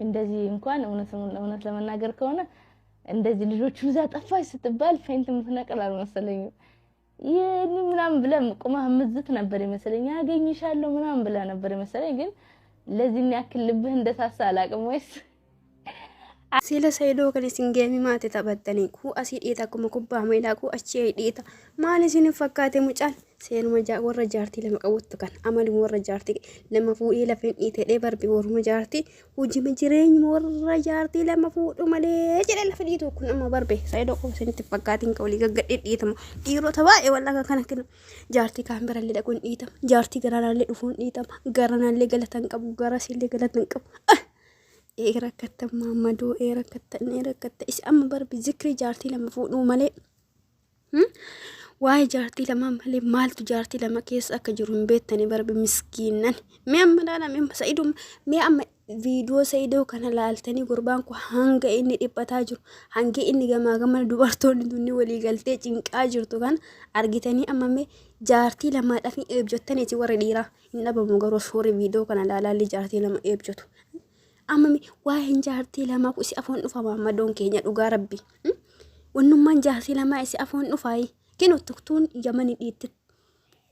እንደዚህ እንኳን እውነት ለመናገር ከሆነ እንደዚህ ልጆቹን እዛ ጠፋች ስትባል ፌንት የምትነቅል አልመሰለኝም። ይህን ምናምን ብለህ ቁመህ ምዝት ነበር የመሰለኝ። አገኝሻለሁ ምናምን ብለህ ነበር የመሰለኝ። ግን ለዚህን ያክል ልብህ እንደሳሳ አላውቅም። ወይስ Sila Saidoo kan isin geemii maate taphattanii kuu asii dhiita akkuma kubbaa miilaa kuu achii dhiita maal isin fakkaate mucaan seenuma warra jaartii lama qabuttu kan amaluma warra jaartii lama fuudhee lafeen dhiitee barbi warruma jaartii hojima jireenyuma warra jaartii lama fuudhu malee jedhee lafa dhiitu kun amma barbe Saidoo qofa isinitti fakkaatiin ka walii gaggadhee dhiitamu dhiirota baay'ee wallaaga kana kennu jaartii kaan birallee dhaquun dhiitama jaartii garanallee dhufuun dhiitama garanallee galatan qabu garasillee galatan qabu. Ee rakkattan maammadoo, ee rakkattan, ee rakkatta isa amma barbi zikrii jaartii lama fuudhuu malee waa'ee jaartii lama malee maaltu jaartii lama keessa akka jiru hin beektanii barbi miskiinnan. Mee amma laala, mee amma Sa'idoo, mee amma viidiyoo Sa'idoo kana laaltanii gurbaan kun hanga inni dhiphataa jiru, hanga inni gamaa gamana dubartoonni tunni walii galtee cinqaa jirtu kan argitanii amma mee jaartii lamaadhaaf hin eebjottaniiti warri dhiiraa hin dhabamu garuu suurri viidiyoo kana laalaallee jaartii lama eebjotu. Amma waa'een jaartii lamaa kun isi afoon dhufa maammadoon keenya dhugaa rabbi. Wannummaan jaartii lamaa isi afoon dhufaayi. Kinu tuktuun Yamanii dhiitte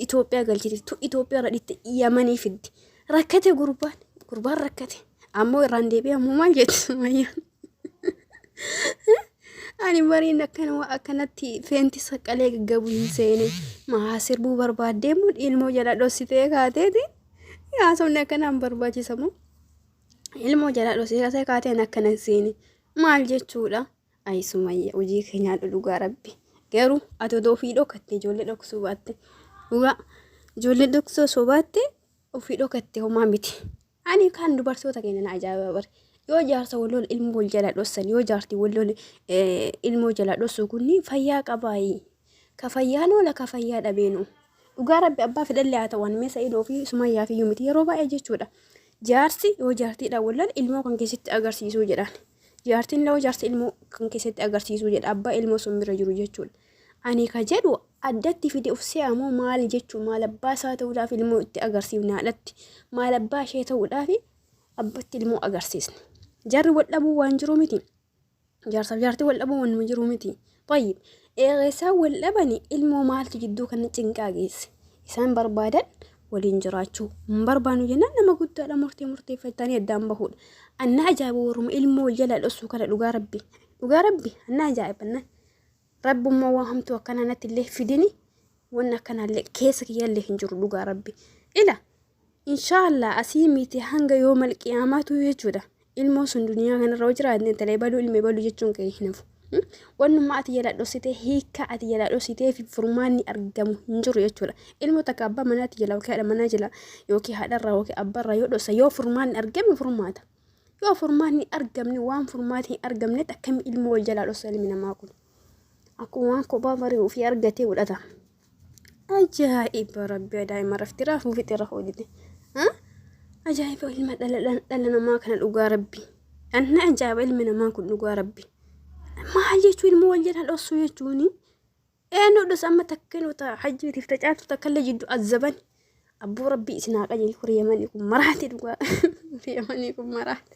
Itoophiyaa galchiti. Tu Itoophiyaa irra dhiitte Yamanii fiddi. Rakkate gurbaan. Gurbaan rakkate. Ammoo irraan deebi'ee ammoo maal jetti Sumayyaan? Ani bariin akkana akkanatti feenti saqqalee gaggabu hin seene. Maa sirbuu barbaaddee moo ilmoo jala dhossitee kaateeti? Haasofni akkanaan barbaachisamoo? Ilmoo jalaa dhosee kaateen akkana hin seene. Maal jechuudha? Ayi Sumayya, hojii kee nyaadhu dhugaa rabbi. Garuu ati odoo ofii dhokatte ijoollee dhoksuu baatte. Dhugaa ijoollee dhoksuu osoo baatte ofii dhokatte homaa miti. Ani kan dubartoota keenya na ajaa'iba bare. Yoo jaarsa wal lole ilmoo wal jalaa dhossan, yoo jaartii wal lole ilmoo jalaa dhossuu kunni fayyaa qabaayi. Ka fayyaan oola ka fayyaa dhabeenu. Dhugaa rabbi abbaa fedhallee haa ta'u, ani mee Sa'idoo fi Sumayyaa fi miti yeroo baay'ee jechuudha. Jaarsi yoo jaartiidhaan wal lole ilmoo kan keessatti agarsiisuu jedhaan. Jaartiin yoo jaarsi ilmoo kan keessatti agarsiisuu jedha abbaa ilmoo sun bira jiru jechuudha. Ani ka jedhu addatti fide of se'amoo maali jechuu, maal abbaa isaa ta'uudhaaf ilmoo itti agarsiifne, haadhatti maal abbaa ishee ta'uudhaaf abbatti ilmoo agarsiisne. Jarri wal dhabuu waan jiru miti. Jaarsaaf jaartii wal dhabuu waan jiru miti. Tayyib. Eega isaan wal dhabani ilmoo maaltu jidduu kana cinqaa geesse? Isaan barbaadan waliin jiraachuu. Hin barbaannu jennaan nama guddaadha murtee murteeffatanii addaan bahuudha. Anna ajaa'iba warruma ilmoo wal jala dhossuu kana dhugaa rabbi. Dhugaa rabbi anna ajaa'iba. Rabbummaa waan hamtuu akkanaa natti illee fidini, wanni akkanaallee keessa kiyyallee hin jiru dhugaa rabbi. Ila inshaallah asii miti hanga yoo malqiyaamaatu jechuudha. Ilmoo sun duniyaa kanarra yoo jiraate intala ebaluu ilma ebaluu jechuun kee hin hafu. Wannummaa ati jala dhossitee hiikkaa ati jala dhossitee fi furmaanni argamu hin jiru jechuudha. Ilmoo takka abbaa manaatti jala yookiin haadha manaa jala yookiin haadharraa yookiin abbaarraa yoo dhossa yoo furmaanni argame furmaata. Yoo furmaanni argamne waan furmaati hin argamnetti akkami ilmoo wal jalaa dhossa ilmi namaa kun? Akkuma waan kophaa barii ofii argatee godhata. Ajaa'iba rabbi, daa'ima rafti raafuu fixee rafuu dide. Ajaa'iba ilma dhala namaa kana dhugaa rabbi. Anna ajaa'iba ilmi namaa kun dhugaa rabbi. Maal jechuun ilmoo wal jalaa dhossuu jechuuni? Eenyu dhos amma takkinota hajjiitiif tacaatu takkallee jiddu azzaban. Abboo rabbii isin haa qajeelchu, horii Yamanii kun maraate dhugaa. Horii Yamanii kun maraate.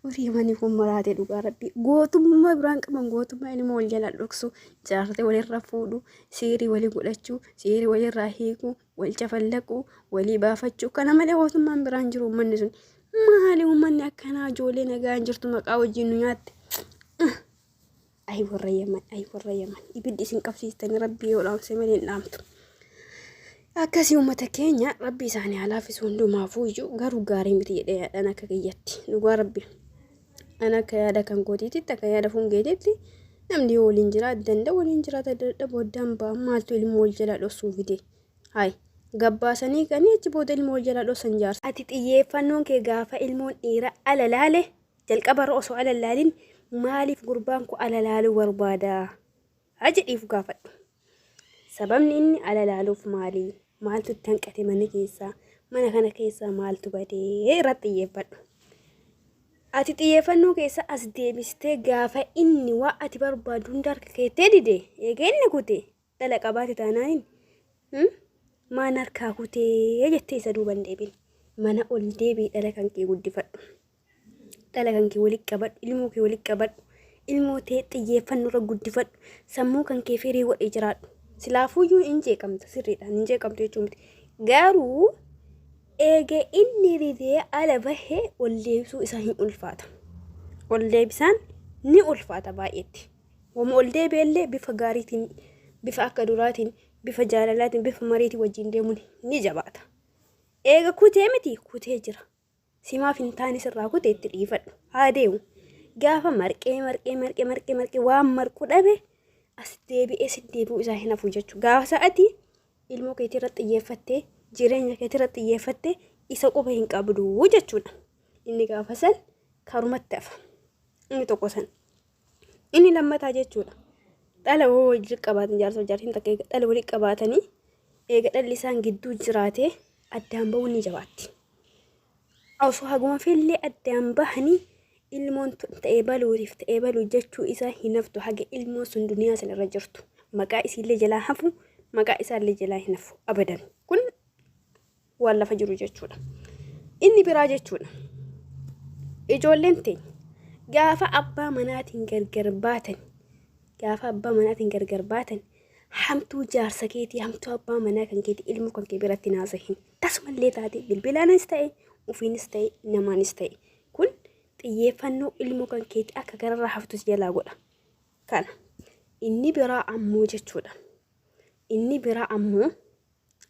Horii Yamanii kun maraate dhugaa rabbii. Gootummaa biraan qaban gootummaa ilmoo wal jalaa dhoksu, jaartee walirra fuudhu, siirii walii godhachuu, siirii walirraa hiikuu, wal cafallaquu, walii baafachuu. Kana malee gootummaan biraan jiru uummanni sun. Maali uummanni akkanaa ijoollee nagaan jirtu maqaa wajjin nu nyaatte. Ay warra Yaman, ay warra Yaman, ibiddi isin qabsiistanii rabbii yoo dhaamse malee hin dhaamtu. Akkasii uummata keenya rabbi isaanii haa laaffisu hundumaafuu iyyuu, garuu gaarii miti jedhee yaadhaan akka kiyyatti dhugaa rabbi. An akka yaada kan kootiitti, akka yaada fungeetitti, namni yoo waliin jiraatu danda'a waliin jiraata, dadhabu addaan ba'a. Maaltu ilmoo wal jalaa dhossuu fide? Hayi gabbaasanii kanii achi booda ilmoo wal jalaa dhossan jaarsa. Ati xiyyeeffannoon kee gaafa ilmoon dhiira ala laale jalqabarra osoo ala hin laalin maaliif gurbaan kun ala laaluu barbaada jedhiif gaafadhu. Sababni inni ala laaluuf maali? Maaltu itti hanqate mana keessaa? Mana kana keessaa maaltu badee irratti xiyyeeffadhu. Ati xiyyeeffannoo keessa as deebistee gaafa inni waa ati barbaadu hunda harka keettee dide eega inni kute dhala qabaate taanaan maan harkaa kutee jettee isa duuban deebin. Mana ol deebii dhala kan kee guddifadhu. Dhala kan kee walitti qabadhu, ilmoo kee walitti qabadhu, ilmoo tee xiyyeeffannoo irra guddifadhu, sammuu kan kee firii godhee jiraadhu. Silaafuyyuu hin jeeqamta sirriidhaan hin jeeqamtu jechuu miti. Garuu eega inni ridee ala bahe ol deebisuu isaa hin ulfaata. Ol deebisaan ni ulfaata baay'eetti. Wama ol deebi'ellee bifa gaariitiin, bifa akka duraatiin, bifa jaalalaatiin, bifa mariitiin wajjin deemuun ni jabaata. Eega kutee miti kutee jira. Simaaf hin taane sirraa kute itti dhiifadhu. Haa deemu. Gaafa marqee marqee marqee marqee marqee waan marqu dhabe as deebi'ee si deebi'uu isaa hin hafu jechuudha. Gaafa sa'atii ilmoo keetii irratti xiyyeeffattee jireenya keetii irratti xiyyeeffattee isa quba hin qabdu jechuudha. Inni gaafa san karumatti hafa. Inni tokko san. Inni lammataa jechuudha. Dhala hoo wajjin qabaatan jaarsa jaartiin takka eega dhala walitti qabaatanii eega dhalli isaan gidduu jiraatee addaan ba'uun ni jabaatti. Osoo haguma fillee addaan bahanii ilmoon tun ta'ee baluutiif ta'ee baluu jechuu isaa hin haftu haga ilmoon sun duniyaa san irra jirtu. Maqaa isiillee jalaa hafu maqaa isaallee jalaa hin hafu abadan. Kun waan lafa jiru jechuudha. Inni biraa jechuudha. Ijoolleen teenya gaafa abbaa manaatiin gargar baatan gaafa abbaa manaatiin gargar baatan hamtuu jaarsa keetii hamtuu abbaa manaa kan keetii ilmoo kan kee biratti naasahin tasumallee taate bilbilaanis ta'e ofiinis ta'e namaanis ta'e kun xiyyeeffannoo ilmoo kan keetii akka gararraa haftu si jalaa godha. Kana inni biraa ammoo jechuudha. Inni biraa ammoo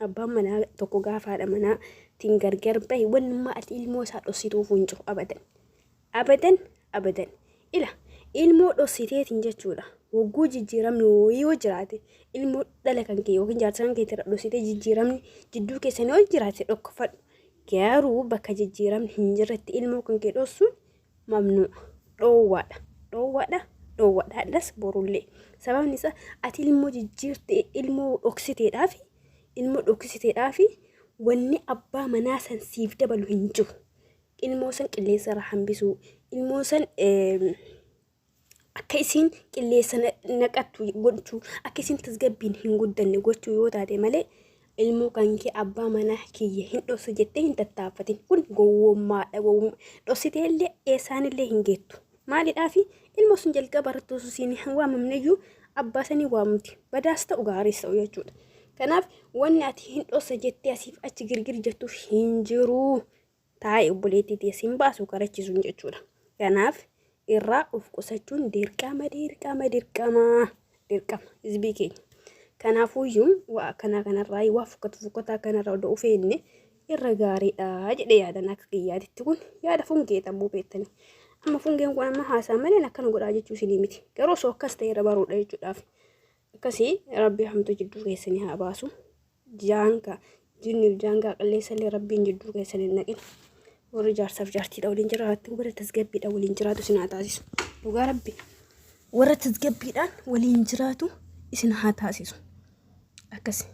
Abbaan manaa tokko gaafa haadha manaa tiin gargar bahe wannummaa ati ilmoo isaa dhossituuf hin jiru abadan. Abadan abadan. Ila ilmoo dhossiteetiin jechuudha. Wagguu jijjiiramni wayii yoo jiraate ilmoo dhala kan kee yookiin jaarsa kan keetirra dhossitee jijjiiramni jidduu keessan yoo jiraate dhokkafadhu. Garuu bakka jijjiiramni hin jirretti ilmoo kan kee dhossuun mamnu'a. Dhoowwaadha. Dhoowwaadha. Dhoowwaadha. Hadhas borullee. Sababni isaa ati ilmoo jijjiirte ilmoo dhoksiteedhaaf ilmoo dhoksiteedhaaf wanni abbaa manaa san siif dabalu hin jiru. Ilmoo san qilleensa irraa hambisuu ilmoo san akka isiin qilleensa naqattu gochuu akka isiin tasgabbiin hin guddanne gochuu yoo taate malee ilmoo kan kee abbaa manaa kiyya hin dhossu jettee hin tattaaffatin kun gowwommaadha gowwummaa dhossitee illee eessaanillee hin geettu maalidhaafi ilmoo sun jalqaba irratti osoo siin hin waamamneyyuu abbaa sanii waamamti badaas ta'u gaariis ta'u jechuudha kanaaf wanni ati hin dhossa jettee asiif achi girgir jettuuf hin jiru Taa'i obboleettii tee sin baasu karachisuun jechuudha. Kanaaf irraa of qusachuun dirqama dirqama dirqama dirqama hizbii keenya. Kanaafuyyuu waa akkanaa kanarraa waa fokkatu fokkataa kanarraa odoo of eegne irra gaariidha jedhee yaadan akka kiyyaatitti kun yaada fungee xabbuu beektanii. Amma fungeen kun amma haasaa malee akkana godhaa jechuu isinii miti. Garuu osoo akkas ta'e irra baruudha jechuudhaaf. Akkasii rabbi hamtuu jidduu keessanii haa baasu. Jaangaa jinniif jaangaa qilleessallee rabbiin jidduu keessan hin naqin. Warri jaarsaaf jaartiidha waliin jiraatu warra tasgabbiidha waliin jiraatu isin haa taasisu. Dhugaa rabbi warra tasgabbiidhaan waliin jiraatu isin haa taasisu. Akkasi.